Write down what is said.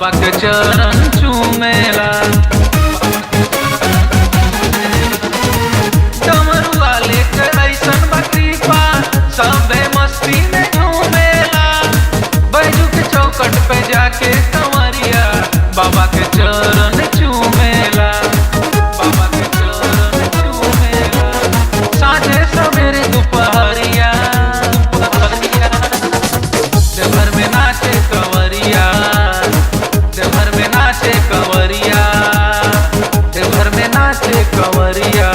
बाबा के चरण चूमेला। डमरू वाले के ऐसन बा कृपा, सबे मस्ती में झूमेला। बैजू के चौकट पे जाके कंवरिया बाबा के चरण चूमेला, बाबा के चरण चूमेला। साँझे सवेरे दोपहरिया, दोपहरिया। देवघर में नाचे कंवरिया, देवघर में नाचे कंवरिया, देवघर में नाचे कंवरिया।